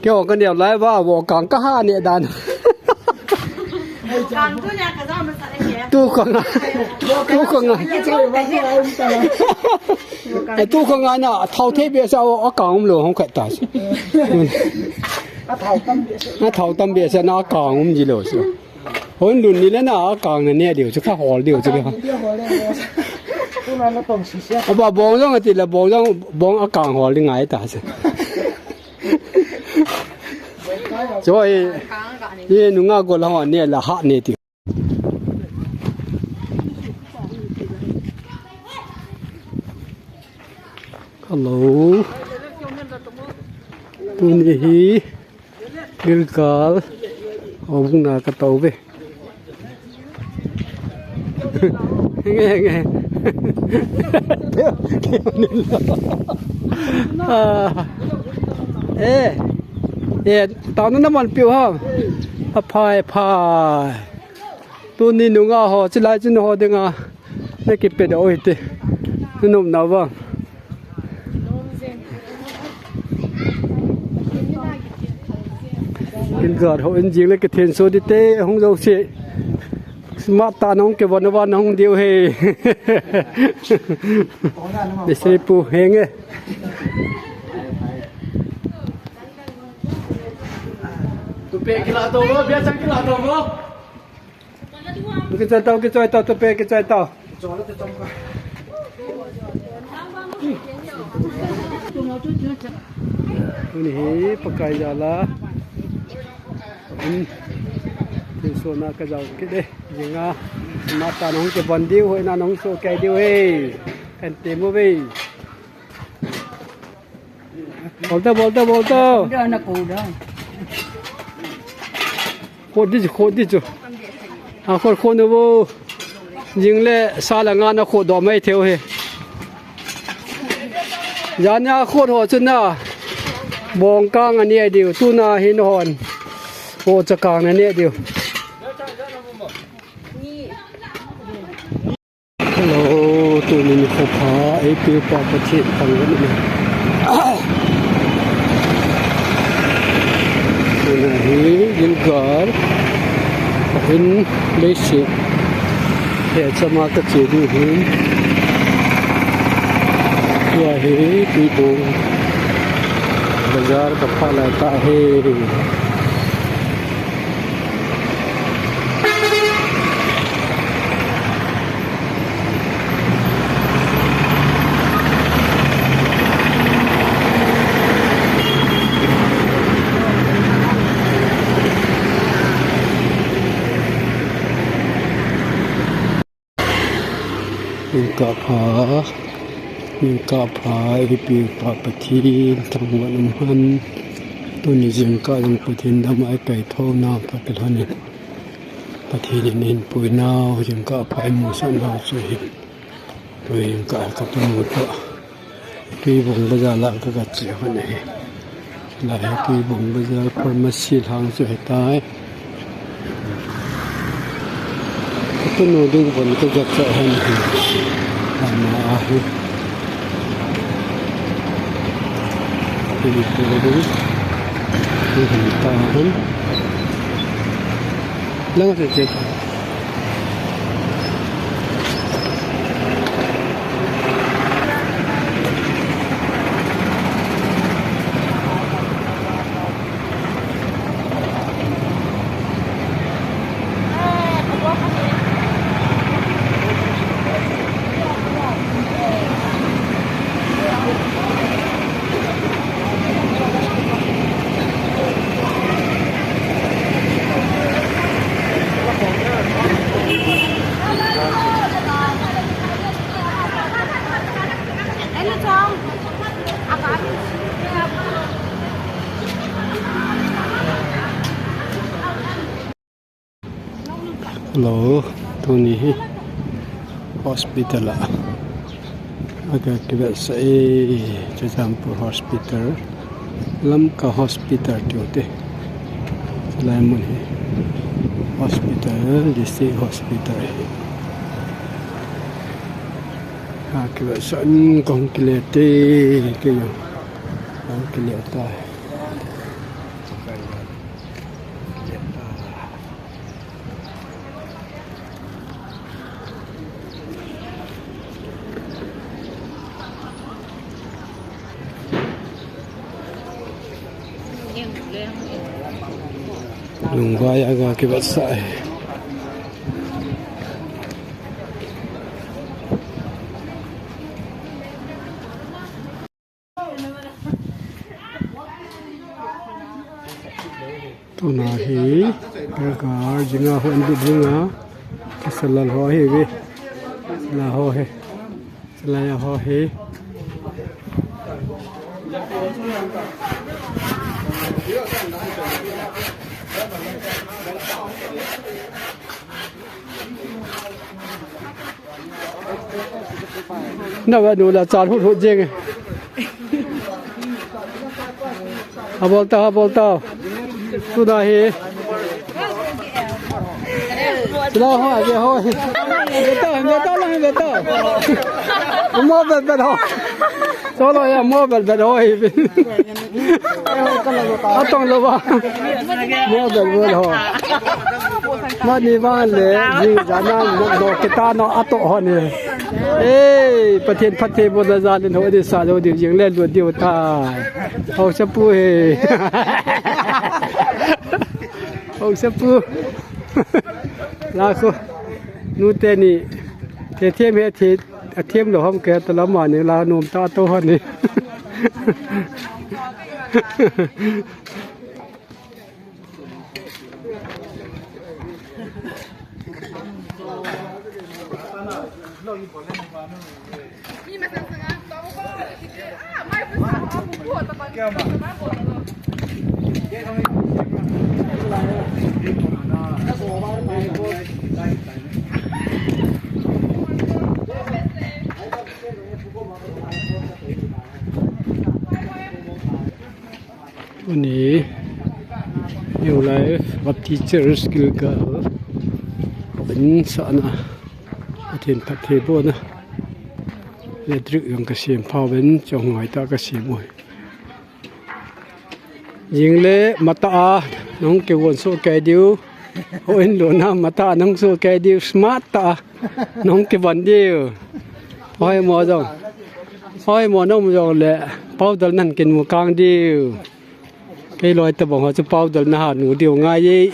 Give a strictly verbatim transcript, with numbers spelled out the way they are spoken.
Keiho kaneo lai uva, vo kang kaha ne dan. Kang tu nia kaja masa le ke. Tu kang a. Tu kang a. Ai, tu kang a na, thao thei behseh a, akang umlou hung khat ta. Athao tam behseh na akang um jilou se. Hon lun ni le na akang na ne diu chu, kha hol diu chu. Aba bong jong ati le, bong jong, bong akang hol ding ngai ta se. Choi, ye nunga gol ho ne la ha ne ti. Hello. Tuni hi Gilgal. Obung na ka tau ve. Nge, nge. Ah. Eh. Eh, tao na naman piu ha. Aphai, phai. Tuni nunga ho, chilai chun ho dinga. Na kipe da oi te. Na nom na va. Gilgal ho in jing le kithenso di te, hung jo se. Sma ta nong ke von van hung diu he. Ni se pu henge. Tu pe kila to mo, bia chang kila to mo. Kichoi tau, kichoi tau, tupe kichoi tau. Tuni hi Pakai jal a. Hmm. Thinso na ka jao kit e. Jinga. Mata nong ke bon diu, hoi na nong so kai diu he. Kan temu ve. Bol ta, bol ta, bol ta. Khot di chu, khot di chu. A khot, khot nu vo. Jing le sa la nga na khot do mai theu he. Jan a khot ho chu na. Bong kang ani ai diu, tu na hin hon. Ho cha kang na ne diu. Hello, tuni nikho pha, eipe pa Pathen thangvah in. Tuna hi Gilgal, in leiset hechama kache ding ahin. Tua hi Tuibong bazar kaphah lai tah e. Jingkah pha, jingkah pha, eipe pa Pathen thangvah in umhen. Tuni jingkah jong Pathen dam a eikaithou na pha kilhon in. Pathen in eipuinau, jingkah pha eimusah nau chu ahin. Tui jingkah ka tunu toh. Tuibong bazar lah a ka, kache hon ahi. Lai hi Tuibong bazar pharmacy lang chu ahitai. Ka tunu ding von ka, kache hon ahi. Ama ahi. Tuibong ding. Tuibong ta hon. Lang se che. Hello, tuni hi hospital a, aga kivetsah e, Churachandpur Hospital, Lamka Hospital tiu te. Lai mun hi hospital, district hospital hi. Aga kivetsah in kahung kile te, kei jong kahung kile tai. Lungvai a ga kivetsah e. Tuna hi, ka, ka, jinga ho an bit jinga, ka salal ho hi ve. Salal ho hi. Salal ho hi. Na va nu la chal hut hut jeng. Ha bol ta, ha bol ta. Tuna hi. Sila ho, ve ho. Ve ta, ve ta, la ve ta. Mo ve ve ho. Solo ya mo ve ve ho. Atong lo ba. Mo bel bel ho. Mani vang le, jing jana no, no kita no ato ho ni. Ei, Pathen phattheibohna jal in ho di sa jo di jing le lu diu tai. Haosapu he. Haosapu. La ko. Nu teni. Te them he the. Athem lou ham kei ta lam a ni la nom ta to ha ni. Tuni New Life Baptist Church Gilgal in sana, Pathen phattheibohna. Electric jong kasem pha uvin, chonghoi ta kasem uve. Jing le matah a nahung kivon soh kei diu. Houin lona matah a nahung soh kei diu, smart tah a nahung kivon diu. Hoimo jong, hoimo na um jongle, powder nahin kimu kang diu. Kei loi tabang ho chu powder naha nu diu ngai e.